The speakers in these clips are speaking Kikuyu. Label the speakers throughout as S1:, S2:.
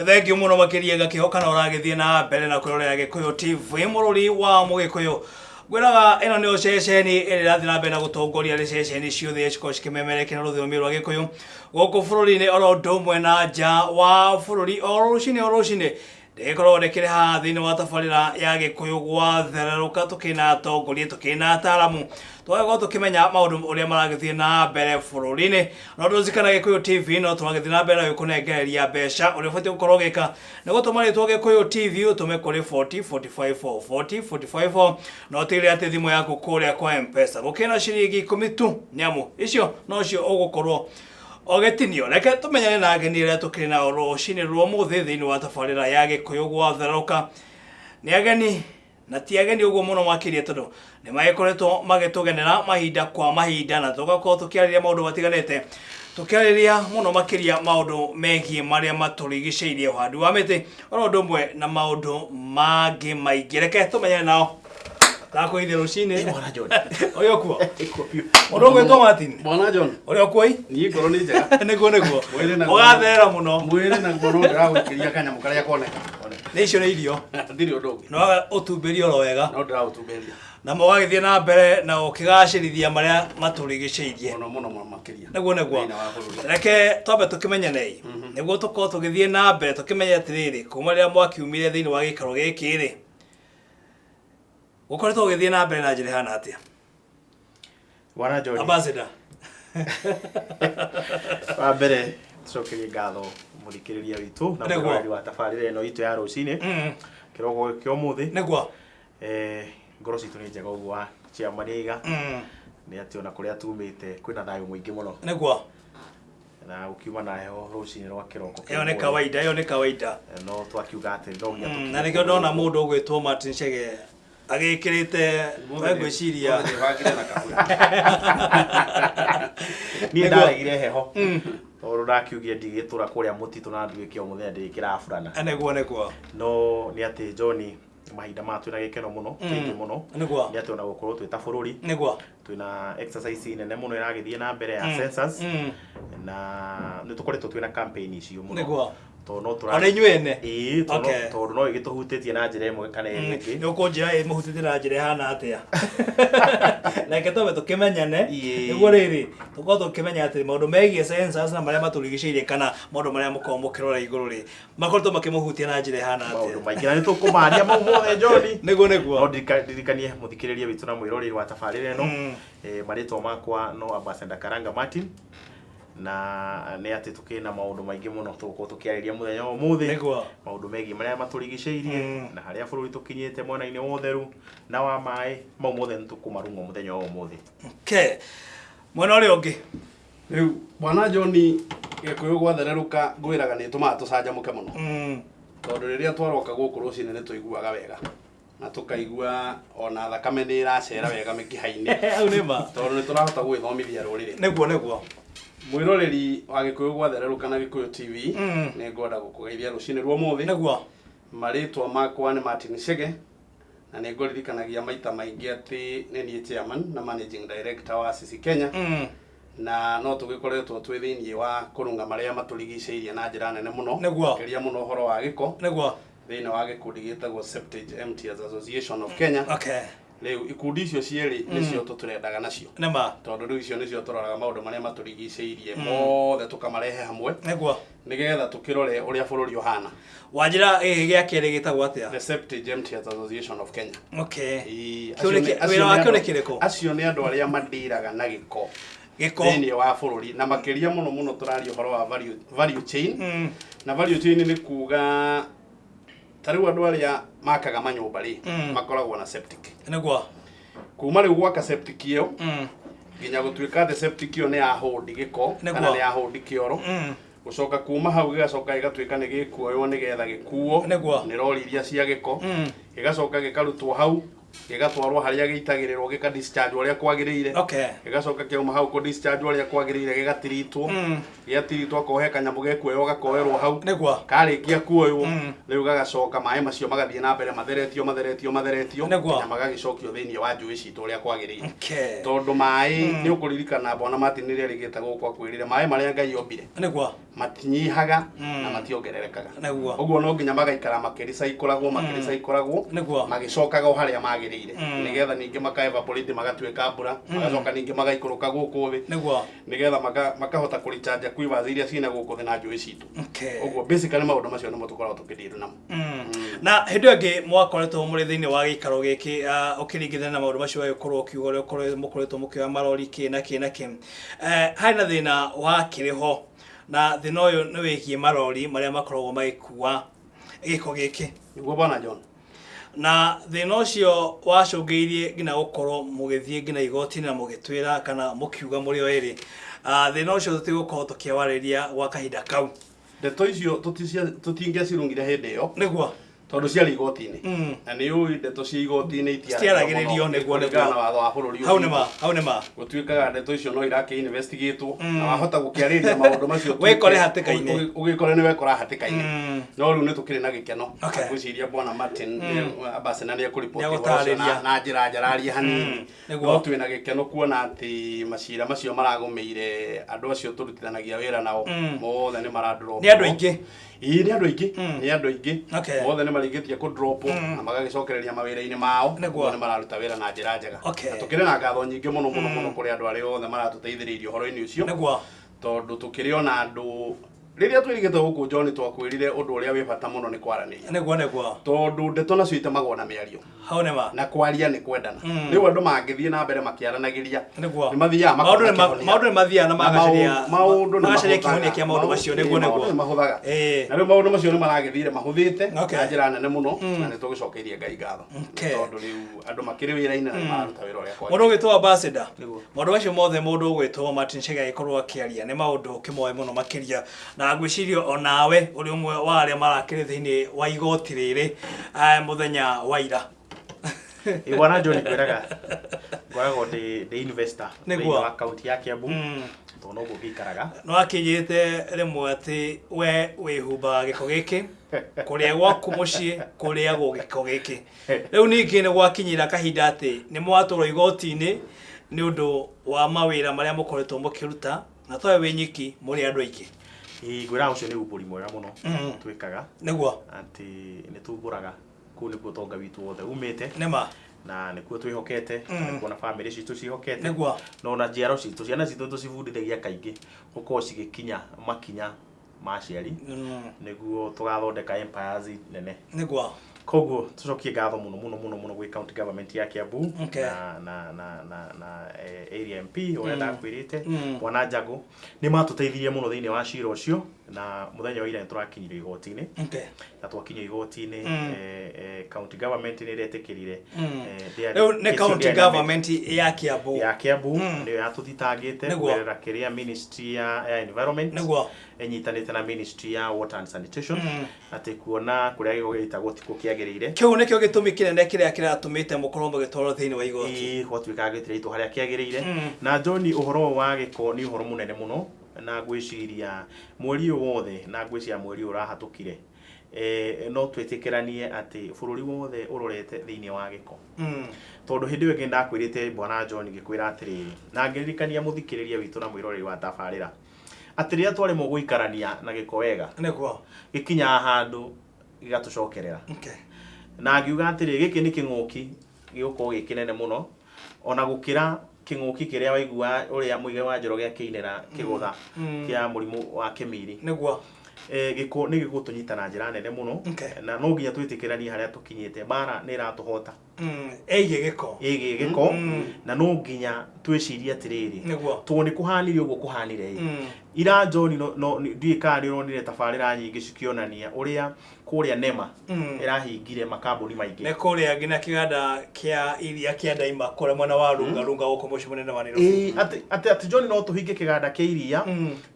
S1: Nĩ thengiũ mũno makĩria ngakĩhoka na ũragĩthiĩ na mbere na kwĩrorera Gĩkũyũ TV mũrũri wa Mũgĩkũyũ. Ngwĩraga ĩno nĩyo ceceni ĩrĩa ĩrathiĩ na mbere na gũtongoria harĩ ceceni ciothe cikorwo cikĩmemerekia na rũthiomi rwa Gĩkũyũ gũkũ bũrũri-inĩ oro ũndũ ũmwe na nja wa bũrũri o rũcinĩ o rũcinĩ ndĩgĩkoragwo ndĩkĩrĩ haha thĩinĩ wa tabarĩra ya Gĩkũyũ gwathererũka tũkĩna atongoria tũkĩna ataaramu tũgagĩkorwo tũkĩmenya maũndũ ũrĩa maragĩthiĩ na mbere bũrũri-inĩ no ndũririkana Gĩkũyũ TV no tũragĩthiĩ na mbere na gũkũnengereria mbeca ũrĩa ũbatiĩ gũkorwo ũgĩka nĩ gũtũma rĩtwa Gĩkũyũ TV ũtũme kũrĩ 40 45 40 45 na ũtigĩrĩre atĩ thimũ yaku kũrĩa kwa M-Pesa gũkĩna ciringi ikũmi tu nĩamu icio nocio ũgũkorwo ũgĩtinio. Reke tũmenyane na ageni arĩa tũkĩrĩ nao rũcinĩ rwa ũmũthĩ thĩinĩ wa tabarĩra ya Gĩkũyũ gwatherũka. Nĩ ageni na ti ageni ũguo mũno makĩria tondũ nĩ magĩkoretwo magĩtũgenera mahinda kwa mahinda na tũgakorwo tũkĩarĩria maũndũ matiganĩte tũkĩarĩria mũno makĩria maũndũ megiĩ marĩa matũrigicĩirie ũhandi wa mĩtĩ oro ũndũ ũmwe na maũndũ mangĩ maingĩ. Reke tũmenyane nao. Ndakũgeithia rũcinĩ.
S2: Bwana John.
S1: Ũrĩ o kuo?
S2: Ĩkuo biũ.
S1: Mũndũ ũgwĩtwo Martin.
S3: Bwana John,
S1: Ũrĩ o kuo ĩ?
S3: niĩ ngoro nĩ njega.
S1: Nĩguo nĩguo.
S3: Mwĩrĩ naguo.
S1: Ũgatherera mũno.
S3: Mwĩrĩ naguo no ndĩragũikĩria kanyamũ karĩa koneka.
S1: Nĩ icio nĩ irio.
S3: Ndirĩ ũndũ ũngĩ.
S1: No ũtumberie oro wega.
S3: No ndĩraũtumberia.
S1: Na mũgagĩthiĩ na mbere na ũkĩgacĩrithia marĩa matũrigicĩirie.
S3: Mũno mũno mũno makĩria.
S1: Nĩguo nĩguo.
S3: Thĩinĩ wa bũrũri.
S1: Reke twambe tũkĩmenyanei. Nĩguo tũkorwo tũgĩthiĩ na mbere tũkĩmenye atĩrĩrĩ, kuma rĩrĩa mwakiumire thĩinĩ wa gĩikaro gĩkĩ rĩ, Gũkoretwo gũgĩthiĩ na mbere na njĩra ĩhana atĩa?
S2: Bwana John.
S1: Ambassador.
S2: Wa mbere tucokerie ngatho mũthikĩrĩria witũ na
S1: Nĩguo.
S2: mwĩroreri wa tabarĩra ĩno itũ ya rũcinĩ kĩroko kĩa ũmũthĩ.
S1: Nĩguo.
S2: Ngoro citũ nĩ njega ũguo wa chairman aiga nĩ atĩ ona kũrĩa tumĩte kwĩna thayũ mũingĩ mũno. Na gũkiuma na heho rũcinĩ rwa kĩroko kĩa
S1: Ĩyo nĩ
S2: ũmũthĩ.
S1: kawaida, ĩyo nĩ kawaida.
S2: No twakiuga atĩ no nginya
S1: Na nĩkĩo ndona mũndũ ũgwĩtwo Martin Chege agĩkĩrĩte ngwĩciria
S3: Ũmũthĩ ndĩbangire na kahũa.
S2: Niĩ ndaregire heho tondũ ndakiugire ndigĩtũra kũrĩa mũtitũ na nduĩke o mũthenya ndĩkĩra burana.
S1: Nĩguo nĩguo.
S2: No nĩ atĩ John mahinda maya twĩna gĩkeno mũno kĩingĩ mũno nĩ atĩ ona gũkorwo twĩ ta bũrũri twĩna exercise nene mũno ĩragĩthiĩ na mbere ya census na nĩ tũkoretwo twĩna campaign icio mũno tondũ no tũra
S1: Ona inyuĩ ene?
S2: Ĩĩ, tondũ tondũ no ĩgĩtũhutĩtie na njĩra ĩmwe kana ĩrĩa ĩngĩ.
S1: Nĩ ũkũnjĩra ĩmũhutĩtie na njĩra ĩhana atĩa? Reke twambe tũkĩmenyane nĩguo rĩrĩ tũkorwo tũkĩmenya atĩ maũndũ megiĩ census na marĩa matũrigicĩirie kana maũndũ marĩa mũkoragwo mũkĩrora igũrũ rĩ makoretwo makĩmũhutia na njĩra ĩhana atĩa?
S2: Maũndũ maingĩ na nĩ tũkũmaria mau mothe John.
S1: Nĩguo nĩguo.
S2: No ndirikanie mũthikĩrĩria witũ na mwĩroreri wa tabarĩra ĩno marĩtwa makwa no Ambassador Karanga Martin na nĩ atĩ tũkĩrĩ na maũndũ maingĩ mũno tũgũkorwo tũkĩarĩria mũthenya wa ũmũthĩ. Maũndũ megiĩ marĩa matũrigicĩirie na harĩa bũrũri tũkinyĩte mwena-inĩ wa ũtheru na wa maĩ mau mothe nĩ tũkũmarung'o mũthenya wa ũmũthĩ.
S1: Okay. Mwena ũrĩa ũngĩ.
S3: Rĩu Bwana John Gĩkũyũ gwathererũka ngwĩraga nĩ ĩtũmaga tũcanjamũke mũno. Tondũ rĩrĩa twaroka gũkũ rũcinĩ nĩ tũiguaga wega na tũkaigua ona thakame nĩ ĩracera wega mĩkiha-inĩ.
S1: Hau nĩ ma.
S3: Tondũ nĩ tũrahota gũgĩthomithia rũrĩrĩ.
S1: Nĩguo nĩguo.
S3: Mwĩroreri wa Gĩkũyũ gwathererũka na Gĩkũyũ TV nĩ ngwenda gũkũgeithia rũcinĩ rwa ũmũthĩ. Marĩtwa makwa nĩ Martin Chege na nĩ ngũririkanagia maita maingĩ atĩ nĩ niĩ chairman na managing director wa Sisi Kenya. Na no tũgĩkoretwo twĩ thĩinĩ wa kũrũnga marĩa matũrigicĩirie na njĩra nene mũno. Makĩria mũno ũhoro wa gĩko. Thĩinĩ wa gĩkundi gĩtagwo Septage Emptiers Association of Kenya. Rĩu ikundi icio cierĩ nĩcio tũtũrendaga nacio. Tondũ rĩu icio nĩcio tũroraga maũndũ marĩa matũrigicĩirie mothe tũkamarehe hamwe. Nĩgetha tũkĩrore ũrĩa bũrũri ũhana.
S1: Wanjĩra gĩkĩ gĩa kerĩ gĩtagwo atĩa?
S3: The Septage Emptiers Association of Kenya. Ĩĩ,
S1: Wĩra wakĩo nĩ kĩrĩkũ?
S3: Acio nĩ andũ arĩa mandiraga na gĩko.
S1: Gĩko.
S3: Thĩinĩ wa bũrũri na makĩria mũno mũno tũraria ũhoro wa value chain. Na value chain nĩ kuga ta rĩu andũ arĩa makaga manyũmba rĩ, makoragwo na septic. Kuma rĩu gwaka septic ĩyo, nginya gũtuĩka atĩ septic ĩyo nĩ ya hold gĩko, kana nĩ ya hold kĩoro. Gũcoka kuma hau gĩgacoka gĩgatuĩka nĩ gĩkuoywo nĩgetha gĩkuo nĩ rori iria cia gĩko. Gĩgacoka gĩkarutwo hau, gĩgatwarwo harĩa gĩitagĩrĩrwo gĩka discharge ũrĩa kwagĩrĩire. Gĩgacoka kĩauma hau kũ discharge ũrĩa kwagĩrĩire gĩgatiritwo. Gĩatiritwo akorwo he kanyamũ gekuoywo gakoerwo hau. Karĩkia kuoywo, rĩu gagacoka maĩ macio magathiĩ na mbere matheretio matheretio matheretio nginya magagĩcokio thĩinĩ wa njũĩ citũ ũrĩa kwagĩrĩire. Tondũ maĩ nĩ ũkũririkana Bwana Martin rĩrĩa rĩgĩte gũkũ akwĩrire maĩ marĩa Ngai ombire. Matinyihaga na mationgererekaga.
S1: Nĩguo.
S3: Ũguo no nginya magaikara makĩricaikũragwo, makĩricaikũragwo, magĩcokaga o harĩa magĩrĩire, nĩgetha ningĩ maka evaporate, magatuĩka mbura, magacoka ningĩ magaikũrũka gũkũ thĩ, nĩgetha makahota kũrecharge aquifers iria ciĩna gũkũ thĩ na njũĩ citũ. Ũguo basically maũndũ macio nĩmo tũkoragwo tũkĩdeal namo.
S1: Na hĩndĩ ĩyo ĩngĩ mwakoretwo mũrĩ thĩinĩ wa gĩikaro gĩkĩ, ũkĩringithania na maũndũ macio wagĩkorwo ũkiuga ũrĩa mũkoretwo mũkĩoya marori kĩ na kĩ na kĩ, harĩ na thĩna wakĩrĩ ho, na thĩna ũyũ nĩ wĩgiĩ marori marĩa makoragwo magĩkua gĩko gĩkĩ.
S3: Nĩguo, bwana John.
S1: Na thĩna ũcio wacũngĩrĩirie nginya gũkorwo mũgĩthiĩ nginya igoti-inĩ na mũgĩtwĩra kana mũkiuga mũrĩ o erĩ, thĩna ũcio tũtigũkorwo tũkĩwarĩria gwa kahinda kau.
S3: Ndeto icio tũtingĩacirungire hĩndĩ ĩyo, tondũ ciarĩ igoti-inĩ, na nĩ ũĩ ndeto cia igoti-inĩ
S1: Citiaragĩrĩrio, nĩguo,
S3: kũringana na watho wa bũrũri ũyũ
S1: Hau nĩ
S3: witũ.
S1: Ma hau nĩ ma.
S3: Gũtuĩkaga ndeto icio no irakĩ investigatwo, na wahota gũkĩarĩria maũndũ macio
S1: Wĩkore hatĩka-inĩ.
S3: Ũgĩkore nĩ wekora hatĩka-inĩ. No rĩu nĩ tũkĩrĩ na gĩkeno. Ngwĩciria bwana Martin Ambassador nĩ ekũriboti ũhoro ũcio
S1: Nĩegũtarĩria.
S3: na njĩra njararie hanini. No twĩna gĩkeno kuona atĩ macira macio maragũmĩire andũ acio tũrutithanagia wĩra nao mothe nĩ maradrop.
S1: Nĩ andũ aingĩ.
S3: Ĩĩ, nĩ andũ aingĩ, nĩ andũ aingĩ. Mothe nĩ marĩkĩtie kũ drop na magagĩcokereria mawĩra-inĩ mao. Ũguo nĩ mararuta wĩra na njĩra njega. Na tũkĩrĩ na ngatho nyingĩ mũno mũno mũno kũrĩ andũ arĩa othe maratũteithĩrĩirie ũhoro-inĩ ũcio, tondũ tũkĩrĩ ona andũ rĩrĩa twĩrigĩte gũkũ, John, twakwĩrire ũndũ ũrĩa wĩ bata mũno nĩ kwaranĩria,
S1: Nĩguo nĩguo.
S3: tondũ ndeto nacio itemagwo na mĩario,
S1: Hau nĩ ma.
S3: Na kwaria nĩ kwendana. Rĩu andũ mangĩthiĩ na mbere makĩaranagĩria, nĩ mathiaga
S1: Maũndũ nĩ
S3: makĩhonia.
S1: Maũndũ nĩ mathiaga na
S3: Na
S1: magacaria
S3: maũndũ nĩ
S1: magacaria
S3: mahũthaga.
S1: kĩhonia kĩa maũndũ macio, nĩguo.
S3: Maũndũ
S1: Nĩguo.
S3: nĩ mahũthaga. Na rĩu maũndũ macio nĩ maragĩthire mahũthĩte na njĩra nene mũno, na nĩ tũgĩcokeirie Ngai ngatho, tondũ rĩu andũ makĩrĩ wĩra-inĩ na nĩ mararuta wĩra ũrĩa
S1: Mũndũ
S3: kwagĩrĩire.
S1: ũgwĩtwo ambassador, maũndũ macio mothe mũndũ ũgwĩtwo Martin Chege agĩkorwo akĩaria nĩ maũndũ ũkĩmoĩ mũno makĩria, na ngwĩciria onawe ũrĩ ũmwe wa arĩa marakĩrĩ thĩinĩ wa igoti rĩrĩ, mũthenya wa ira.
S2: Ĩ, bwana John, ngwĩraga ngoragwo ndĩ investor thĩinĩ wa kaunti ya Kiambu, tondũ noguo ngĩikaraga.
S1: Nĩ wakĩnjĩrĩte rĩmwe atĩ we wĩhumbaga gĩko gĩkĩ, kũrĩa gwaku mũciĩ kũrĩagwo gĩko gĩkĩ. Rĩu ningĩ nĩ gwakinyĩra kahinda atĩ nĩ mwatwarwo igoti-inĩ nĩ ũndũ wa mawĩra marĩa mũkoretwo mũkĩruta, na towe wĩ nyiki, mũrĩ andũ aingĩ.
S2: Ĩ, ngwĩraga ũcio nĩ umbũri mwega mũno twĩkaga, atĩ nĩ tumbũraga kũu nĩkuo ũtonga witũ wothe umĩte,
S1: Nĩma.
S2: Na nĩkuo twĩhokete, na nĩkuo na bamĩrĩ citũ ciĩhokete, no ona njiaro citũ, ciana citũ tũcibundithagia kaingĩ gũkorwo cigĩkinya makinya ma aciari, nĩguo tũgathondeka empires nene. Koguo tũcokie ngatho mũno mũno mũno mũno gwĩ county government ya Kiambu na area MP ũrĩa ndakwĩrĩte, bwana Jago, nĩ matũteithirie mũno thĩinĩ wa cira ũcio, na mũthenya wa ira nĩ tũrakinyire igoti-inĩ, na twakinya igoti-inĩ, county government nĩ ĩretĩkĩrire,
S1: Rĩu nĩ kesi county government ya Kiambu.
S2: Ya Kiambu nĩyo yatũthitangĩte kũgerera kĩrĩa ministry ya environment ĩnyitanĩte na ministry ya water and sanitation, atĩ kuona kũrĩa gĩko gĩitagwo tikuo kĩagĩrĩire.
S1: Kĩu nĩkĩo gĩtũmi kĩnene kĩrĩa kĩratũmĩte mũkorwo mũgĩtwarwo thĩinĩ wa igoti.
S2: Ĩĩ, gwatuĩka gĩtiraitwo harĩa kĩagĩrĩire. Na John, ũhoro ũyũ wa gĩko nĩ ũhoro mũnene mũno, na ngwĩciria mweri ũyũ wothe, na ngwĩciria mweri ũyũ ũrahatũkire, no twĩtĩkĩranie atĩ bũrũri wothe ũrorete thĩinĩ wa gĩko, tondũ hĩndĩ ĩyo ĩngĩ ndakwĩrĩte, bwana John, ngĩkwĩra atĩrĩrĩ, na ngĩririkania mũthikĩrĩria witũ na mwĩroreri wa tabarĩra atĩ rĩrĩa twaremwo gũikarania na gĩko wega, gĩkinyaga handũ gĩgatũcokerera. Na ngiuga atĩrĩ, gĩkĩ nĩ kĩng'ũki gĩgũkorwo gĩ kĩnene mũno ona gũkĩra kĩng'ũki kĩrĩa waigua ũrĩa Mũigai wa Njoroge akĩinĩra kĩgũtha kĩa mũrimũ wa kĩmiri. Gĩko nĩ gĩgũtũnyita na njĩra nene mũno, na no nginya twĩtĩkĩranie harĩa tũkinyĩte mbara nĩ ĩratũhota
S1: Ĩgiĩ gĩko.
S2: Ĩgiĩ gĩko, na no nginya twĩcirie atĩrĩrĩ, tondũ nĩ kũhanire ũguo kũhanire ĩ, ira John, no ndiũĩ kana nĩ ũronire tabarĩra nyingĩ cikĩonania ũrĩa kũrĩa NEMA ĩrahingire makambuni maingĩ.
S1: Nĩ kũrĩa nginya kĩganda kĩa iria kĩa Daima kũrĩa mwena wa Runga Runga gũkũ mũciĩ mũnene wa Nairobi.
S2: Ĩĩ, atĩ John, no tũhinge kĩganda kĩa iria,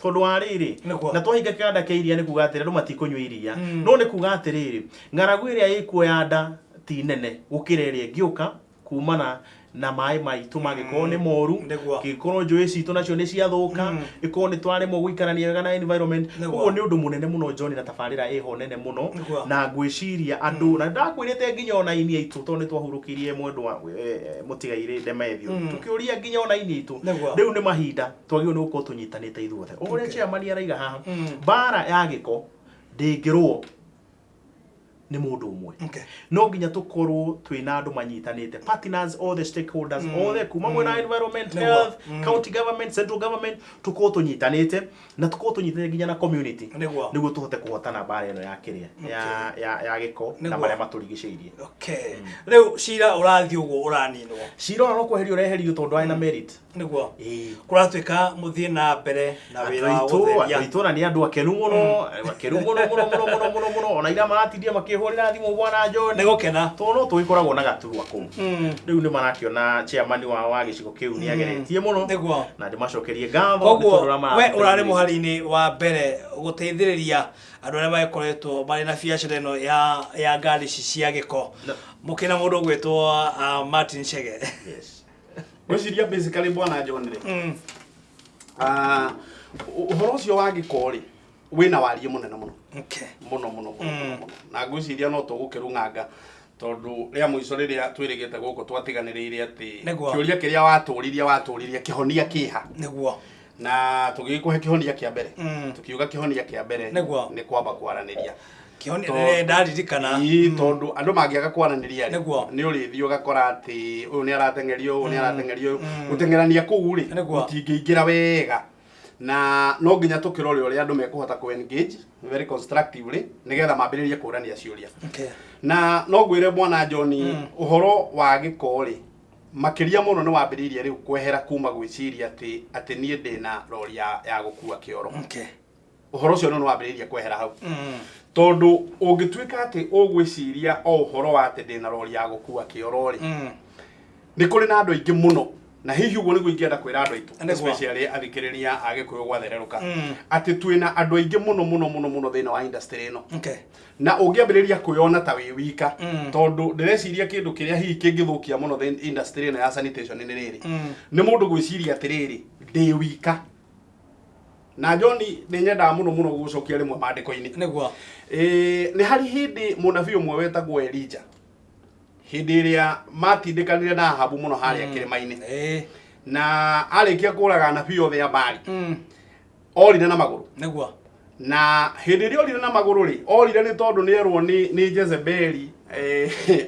S2: tondũ wa rĩrĩ, na twahinga kĩganda kĩa iria nĩ kuga atĩrĩ andũ matikũnyua iria, no nĩ kuga atĩrĩrĩ, ng'aragu ĩrĩa ĩkuo ya nda ti nene gũkĩra ĩrĩa ĩngĩũka kumana Na maĩ maitũ mangĩkorwo nĩ moru,
S1: Nĩguo.
S2: kĩngĩkorwo njũĩ citũ nacio nĩ ciathũka, ĩkorwo nĩ twaremwo gũikarania wega na environment. Koguo nĩ ũndũ mũnene mũno, John, na tabarĩra ĩho nene mũno. Na ngwĩciria andũ, na ndakwĩrĩte nginya ona aini aitũ, tondũ nĩ twahurũkirie mwendwa mũtigairĩ Ndemethio, tũkĩũria nginya ona aini aitũ. Rĩu nĩ mahinda twagĩrĩirwo nĩ gũkorwo tũnyitanĩte ithuothe, o ũrĩa chairman araiga haha. Mbara ya gĩko ndĩngĩrũo nĩ mũndũ ũmwe. No nginya tũkorwo twĩna andũ manyitanĩte, partners, all the stakeholders, othe kuma mwena wa environment, health, county government, central government, tũkorwo tũnyitanĩte na tũkorwo tũnyitanĩte nginya na community, nĩguo tũhote kũhotana mbara ĩno ya kĩrĩa ya gĩko na marĩa matũrigicĩirie.
S1: Okay. Rĩu cira ũrathiĩ ũguo ũraninwo?
S2: Cira ona no kweherio ũreherio tondũ warĩ na merit.
S1: Kũratuĩka mũthiĩ na mbere na wĩra wa
S2: Andũ aitũ, andũ
S1: gũtheria.
S2: Aitũ na nĩ andũ akenu mũno, akenu mũno mũno mũno mũno mũno mũno. Ona ira maratindia makĩhũrĩra thimũ, bwana John,
S1: Nĩ gũkena.
S2: Tondũ no tũgĩkoragwo na gaturwa kũu. Rĩu nĩ marakĩona chairman wao wa gĩcigo kĩu nĩ ageretie mũno, na ndĩmacokerie ngatho nĩ
S1: Koguo
S2: tondũ ũrĩa
S1: we ũrarĩ
S2: maratũteithĩrĩria.
S1: Mũhari-inĩ wa mbere gũteithĩrĩria andũ arĩa magĩkoretwo marĩ na biacara ĩno ya ngari ici cia gĩko, mũkĩna mũndũ ũgwĩtwo Martin Chege.
S2: Yes.
S3: Ngwĩciria basically, bwana John rĩ, ũhoro ũcio wa gĩko rĩ, wĩna wariĩ mũnene mũno, mũno mũno mũno mũno mũno, na ngwĩciria no tũgũkĩrung'anga tondũ rĩa mũico rĩrĩa twĩrĩgĩte gũkũ twatiganĩrĩire atĩ kĩũria kĩrĩa watũririe kĩhonia kĩha. Na tũgĩgĩkũhe kĩhonia kĩa mbere, tũkiuga kĩhonia kĩa mbere nĩ kwamba kwaranĩria.
S1: Kĩhonia ndaririkana.
S3: Ĩĩ, tondũ andũ mangĩaga kwaranĩria rĩ, nĩ ũrĩthiĩ ũgakora atĩ ũyũ nĩ arateng'erio, ũyũ nĩ arateng'erio, ũyũ gũteng'erania kũu rĩ, gũtingĩingĩra wega, na no nginya tũkĩrore ũrĩa andũ mekũhota kũ engage very constructively nĩgetha mambĩrĩrie kũrania ciũria. Na no ngwĩre, bwana John, ũhoro wa gĩko rĩ, makĩria mũno nĩ wambĩrĩirie rĩu kwehera kuma gwĩciria atĩ niĩ ndĩna rori ya gũkua kĩoro. Ũhoro ũcio nĩ wambĩrĩirie kwehera hau, tondũ ũngĩtuĩka atĩ ũgwĩciria o ũhoro wa atĩ ndĩna rori ya gũkua kĩoro rĩ, nĩ kũrĩ na andũ aingĩ mũno, na hihi ũguo nĩguo ingĩenda kwĩra andũ aitũ, especially athikĩrĩria a Gĩkũyũ gwathererũka, atĩ twĩna andũ aingĩ mũno mũno mũno mũno thĩinĩ wa industry ĩno, na ũngĩambĩrĩria kwĩyona ta wĩ wika, tondũ ndĩreciria kĩndũ kĩrĩa hihi kĩngĩthũkia mũno thĩinĩ industry ĩno ya sanitation nĩ rĩrĩ, nĩ mũndũ gwĩciria atĩrĩrĩ, ndĩ wika. Na John, nĩ nyendaga mũno mũno gũcokia rĩmwe maandĩko-inĩ. Ĩĩ, nĩ harĩ hĩndĩ mũnabii ũmwe wetagwo Elija, hĩndĩ ĩrĩa matindĩkanire na Ahabu mũno harĩa kĩrĩma-inĩ, na arĩkia kũraga anabii othe a Baali, orire na magũrũ. Na hĩndĩ ĩrĩa orire na magũrũ rĩ, orire nĩ tondũ nĩ erwo nĩ Jezebeli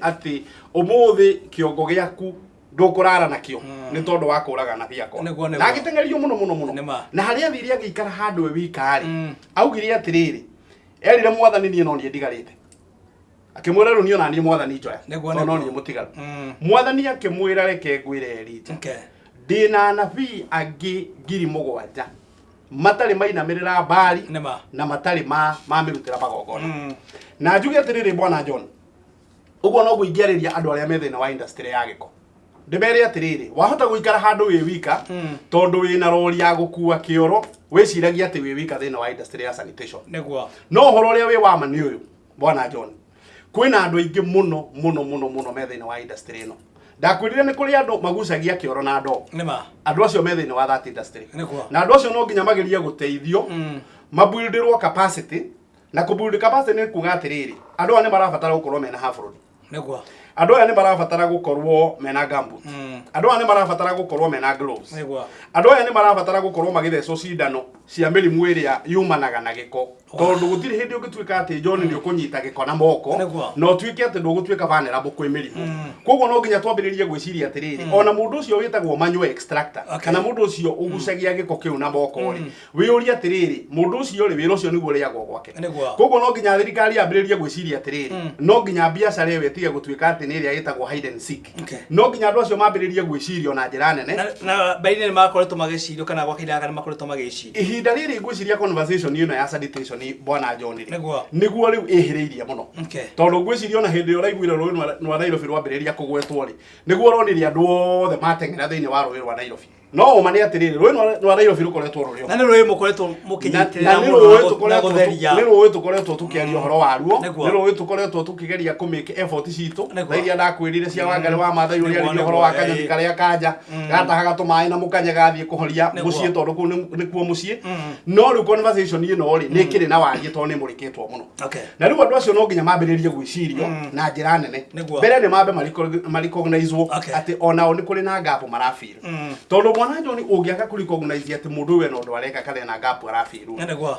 S3: atĩ ũmũthĩ kĩongo gĩaku ndũkũrara nakĩo nĩ tondũ wa kũraga anabii akwa. Na agĩteng'erio mũno mũno mũno. Na harĩa athire agĩikara handũ e wika rĩ, augire atĩrĩrĩ, erire Mwathani, "Niĩ no niĩ ndigarĩte." Akĩmwĩra, "Rĩu niĩ ona niĩ Mwathani njoya, tondũ no niĩ mũtigaru." Mwathani akĩmwĩra, "Reke ngwĩre, Elija, ndĩna anabii angĩ 7,000 matarĩ mainamĩrĩra Baali na matarĩ mamĩrutĩra magongona." Na njuge atĩrĩrĩ, bwana John, ũguo noguo ingĩarĩria andũ arĩa me thĩinĩ wa industry ya gĩko, ndĩmere atĩrĩrĩ, wahota gũikara handũ wĩ wika tondũ wĩna rori ya gũkua kĩoro, wĩciragia atĩ wĩ wika thĩinĩ wa industry ya sanitation. No ũhoro ũrĩa wĩ wa ma nĩ ũyũ, bwana John, kwĩna andũ aingĩ mũno mũno mũno mũno me thĩinĩ wa industry ĩno. Ndakwĩrire nĩ kũrĩ andũ magucagia kĩoro na ndoo. Andũ acio me thĩinĩ wa that industry, na andũ acio no nginya magerie gũteithio, mabuildirwo capacity. Na kũbuild capacity nĩ kuga atĩrĩrĩ, andũ aya nĩ marabatara gũkorwo mena half road, andũ aya nĩ marabatara gũkorwo mena gumboot, andũ aya nĩ marabatara gũkorwo mena gloves, andũ aya nĩ marabatara gũkorwo magĩthecwo cindano cia mĩrimũ ĩrĩa yumanaga na gĩko, tondũ gũtirĩ hĩndĩ ũngĩtuĩka atĩ, John, nĩ ũkũnyita gĩko na moko na ũtuĩke atĩ ndũgũtuĩka vulnerable kwĩ mĩrimũ. Koguo no nginya twambĩrĩrie gwĩciria atĩrĩrĩ, ona mũndũ ũcio wĩtagwo manual extractor, kana mũndũ ũcio ũgucagia gĩko kĩu na moko rĩ, wĩyũrie atĩrĩrĩ, mũndũ ũcio rĩ, wĩra ũcio nĩguo ũrĩagwo gwake. Koguo no nginya thirikari yambĩrĩrie gwĩciria atĩrĩrĩ, no nginya biacara ĩyo ĩtige gũtuĩka atĩ nĩ ĩrĩa ĩtagwo hide and seek. No nginya andũ acio mambĩrĩrie gwĩciria na njĩra nene.
S1: Na mbere nĩ makoretwo magĩcirio, kana gwa kahinda gaka nĩ makoretwo magĩciria?
S3: Ihinda rĩrĩ ngwĩciria conversation ĩno ya sanitation, bwana John, rĩ, nĩguo rĩu ĩhĩrĩirie mũno, tondũ ngwĩciria ona hĩndĩ ĩrĩa ũraiguire rũĩ rwa Nairobi rwambĩrĩria kũgwetwo rĩ, nĩguo ũronire andũ othe mateng'era thĩinĩ wa rũĩ rwa Nairobi. No ũma nĩ atĩrĩrĩ, rũĩ rwa Nairobi rũkoretwo rũrĩ
S1: Na nĩ rũĩ mũkoretwo mũkĩnyitĩrĩra mũno na gũtheria.
S3: Nĩ rũĩ tũkoretwo tũkĩaria ũhoro waruo, nĩ rũĩ tũkoretwo tũkĩgeria kũmĩke effort citũ ta iria ndakwĩrire cia Wangari wa Maathai ũrĩa aririe ũhoro wa kanyoni karĩa kanja gatahaga tũmaĩ na mũkanye gathiĩ kũhoria mũciĩ tondũ kũu nĩkuo mũciĩ. No rĩu conversation ĩno rĩ, nĩ ĩkĩrĩ na wariĩ tondũ nĩ ĩmũrĩkĩtwo mũno. Na rĩu andũ acio no nginya mambĩrĩrie gwĩcirio na njĩra nene. Mbere nĩ mambe marecognizwo atĩ onao nĩ kũrĩ na gap marafeel. Tondũ mwana John, ũngĩaga kũ recognize atĩ mũndũ ũyũ ena ũndũ areka kana ena gap arafeel,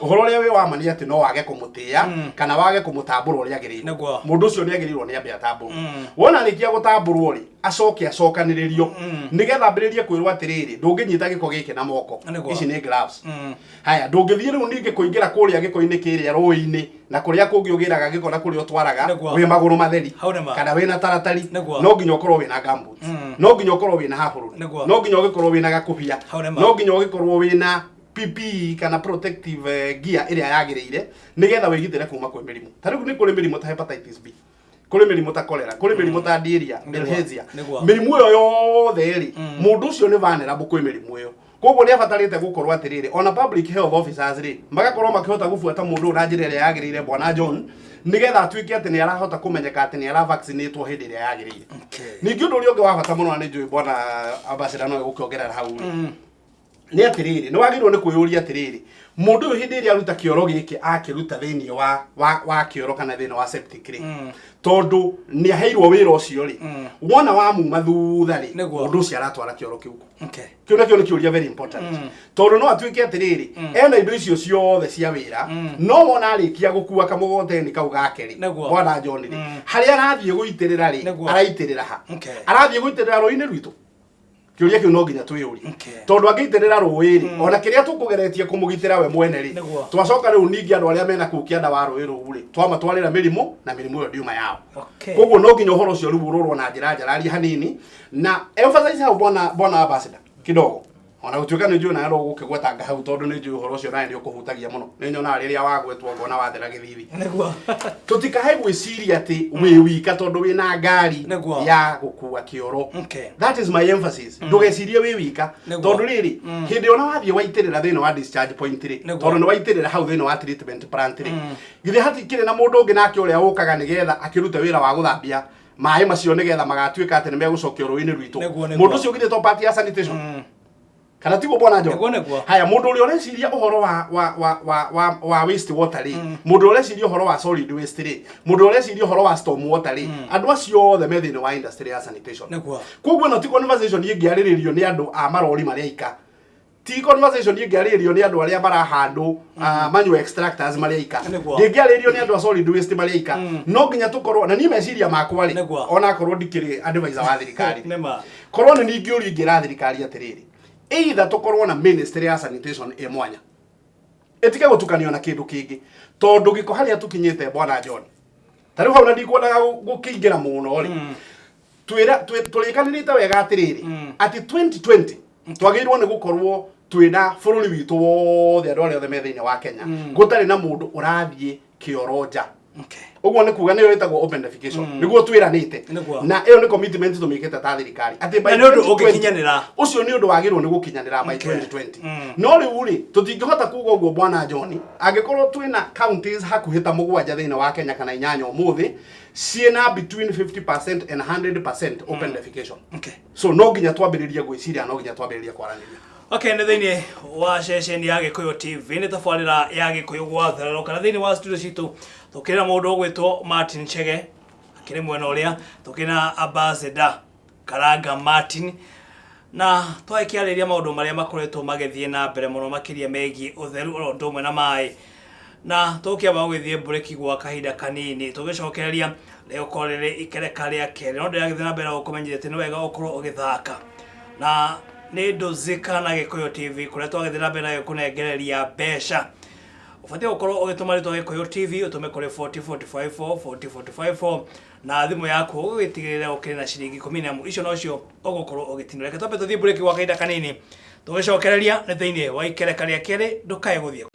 S3: ũhoro ũrĩa wĩ wa ma nĩ atĩ no wage kũmũtĩĩa kana wage kũmũtambũra ũrĩa agĩrĩirwo. Mũndũ ũcio nĩ agĩrĩirwo nĩ ambe atambũrwo. Wona arĩkia gũtambũrwo rĩ, acoke acokanĩrĩrio nĩgetha ambĩrĩrie kwĩrwo atĩrĩrĩ, ndũngĩnyita gĩko gĩkĩ na moko, ici nĩ gloves. Haya, ndũngĩthiĩ rĩu ningĩ kũingĩra kũrĩa gĩko-inĩ kĩrĩa rũĩ-inĩ na kũrĩa kũngĩ ũgĩraga gĩko na kũrĩa ũtwaraga wĩ magũrũ matheri kana wĩna taratari. No nginya ũkorwo wĩna gumboots, no nginya ũkorwo wĩna habũrũri, no nginya ũgĩkorwo wĩna gakũbia, no nginya ũgĩkorwo wĩna PPE kana protective gear ĩrĩa yagĩrĩire nĩgetha wĩgitĩre kuma kwĩ mĩrimũ. Ta rĩu nĩ kũrĩ mĩrimũ ta hepatitis B, kũrĩ mĩrimũ ta cholera, kũrĩ mĩrimũ ta diarrhea, bilharzia. Mĩrimũ ĩyo yothe rĩ, mũndũ ũcio nĩ vulnerable kwĩ mĩrimũ ĩyo. Koguo nĩ abatarĩte gũkorwo atĩrĩrĩ, ona public health officers rĩ, magakorwo makĩhota gũbuata mũndũ ũyũ na njĩra ĩrĩa yagĩrĩire, bwana John, nĩgetha atuĩke atĩ nĩ arahota kũmenyeka atĩ nĩ aravaccinatwo hĩndĩ ĩrĩa yagĩrĩire. Ningĩ ũndũ ũrĩa ũngĩ wa bata mũno, na nĩ njũĩ bwana ambassador no egũkĩongerera hau rĩ, nĩ atĩrĩrĩ, nĩ wagĩrĩirwo nĩ kwĩyũria atĩrĩrĩ, mũndũ ũyũ hĩndĩ ĩrĩa aruta kĩoro gĩkĩ, akĩruta thĩinĩ wa kĩoro kana thĩinĩ wa septic rĩ, tondũ nĩ aheirwo wĩra ũcio rĩ, wona wamuma thutha rĩ, mũndũ ũcio aratwara kĩoro kĩu kũ? Kĩu nakĩo nĩ kĩũria very important, tondũ no atuĩke atĩrĩrĩ, ena indo icio ciothe cia wĩra, no wona arĩkia gũkua kamũgoteni kau gake rĩ, bwana John rĩ, harĩa arathiĩ gũitĩrĩra rĩ, araitĩrĩra ha? Arathiĩ gũitĩrĩra rũĩ-inĩ rwitũ? Kĩũria kĩu no nginya twĩyũrie, tondũ angĩitĩrĩra rũĩ rĩ, ona kĩrĩa tũkũgeretie kũmũgitĩra we mwene rĩ, twacoka rĩu ningĩ andũ arĩa mena kũu kĩanda wa rũĩ rũu rĩ, twamatwarĩra mĩrimũ, na mĩrimũ ĩyo ndiuma yao. Koguo no nginya ũhoro ũcio rĩu ũrorwo na njĩra njararie hanini na emphasize hau, bwana ambassador, kidogo, ona gũtuĩka nĩ njũĩ nawe no ũgũkĩgwetanga hau, tondũ nĩ njũĩ ũhoro ũcio nawe nĩ ũkũhutagia mũno. Nĩ nyonaga rĩrĩa wagwetwo ngona wathera gĩthithi. Tũtikahe gwĩciria atĩ wĩ wika tondũ wĩna ngari ya gũkua kĩoro. That is my emphasis. Ndũgecirie wĩ wika, tondũ rĩrĩ, hĩndĩ ĩyo na wathiĩ waitĩrĩra thĩinĩ wa discharge point rĩ, tondũ nĩ waitĩrĩra hau thĩinĩ wa treatment plant rĩ, githĩ hatikĩrĩ na mũndũ ũngĩ nake ũrĩa ũkaga nĩgetha akĩrute wĩra wa gũthambia maĩ macio nĩgetha magatuĩka atĩ nĩ megũcokio rũĩ-inĩ rwitũ? Mũndũ ũcio githĩ to part ya sanitation, kana tiguo, bwana John?
S1: Nĩguo.
S3: Haya, mũndũ ũrĩa ũreciria ũhoro wa waste water rĩ, mũndũ ũrĩa ũreciria ũhoro wa solid waste rĩ, mũndũ ũrĩa ũreciria ũhoro wa storm water rĩ, andũ acio othe me thĩinĩ wa industry ya sanitation. Koguo ĩno ti conversation ĩngĩarĩrĩrio nĩ andũ a marori marĩa ika, ti conversation ĩngĩarĩrĩrio nĩ andũ arĩa marahandũ manual extractors marĩa ika, ndĩngĩarĩrĩrio nĩ andũ a solid waste marĩa ika. No nginya tũkorwo na niĩ meciria makwa rĩ, ona akorwo ndikĩrĩ advisor wa thirikari, korwo nĩ ningĩ ũria ingĩra thirikari atĩrĩrĩ, either tũkorwo na ministry ya sanitation ĩ mwanya ĩtige gũtukanio na kĩndũ kĩngĩ, tondũ gĩko harĩa tũkinyĩte, bwana John, ta rĩu hau na ndikwendaga gũkĩingĩra mũno rĩ, twĩra tũrĩkanĩrĩte wega atĩrĩrĩ, atĩ 2020 twagĩrĩirwo nĩ gũkorwo twĩna bũrũri witũ wothe, andũ arĩa othe me thĩinĩ wa Kenya, gũtarĩ na mũndũ ũrathiĩ kĩoro nja. Ũguo nĩ kuga nĩyo ĩtagwo open defecation, nĩguo twĩranĩte. Na ĩyo nĩ commitment tũmĩkĩte ta thirikari atĩ
S1: by Na nĩ ũndũ 2020 ũngĩkinyanĩra.
S3: Ũcio nĩ ũndũ wagĩrĩirwo nĩ gũkinyanĩra by 2020. No rĩu rĩ, tũtingĩhota kuga ũguo, bwana John, angĩkorwo twĩna counties hakuhĩ ta mũgwanja thĩinĩ wa Kenya kana inyanya ũmũthĩ ciĩna between 50% and 100% open defecation. So no nginya twambĩrĩrie gwĩciria, no nginya twambĩrĩrie kwaranĩria.
S1: Okay, nĩ thĩinĩ wa ceceni ya Gĩkũyũ TV, nĩ tabarĩra ya Gĩkũyũ gwathererũka, na thĩinĩ wa studio citũ tũkĩrĩ na mũndũ ũgwĩtwo Martin Chege akĩrĩ mwena ũrĩa, tũkĩrĩ na ambassador Karanga Martin, na twagĩkĩarĩria maũndũ marĩa makoretwo magĩthiĩ na mbere mũno makĩria megiĩ ũtheru oro ũndũ ũmwe na maĩ, na tũkĩamba gũgĩthiĩ mburĩki gwa kahinda kanini. Tũgĩcokereria rĩgũkorwo rĩrĩ ikereka rĩa kerĩ, no ndĩragĩthiĩ na mbere na gũkũmenyithia atĩ nĩ wega ũkorwo ũgĩthaka na nĩ Ndũzika na Gĩkũyũ TV, kũrĩa twagĩthiĩ na mbere na gũkũnengereria mbeca. Ũbatiĩ gũkorwo ũgĩtũma rĩtwa Gĩkũyũ TV, ũtũme kũrĩ 40454, 40454 na thimũ yaku, ũgĩtigĩrĩre ũkĩrĩ na ciringi 10, amu icio nocio ũgũkorwo ũgĩtinwo. Reke twambe tũthiĩ mburĩki gwa kahinda kanini, tũgĩcokereria nĩ thĩinĩ wa ikereka rĩa kerĩ. Ndũkae gũthiĩ.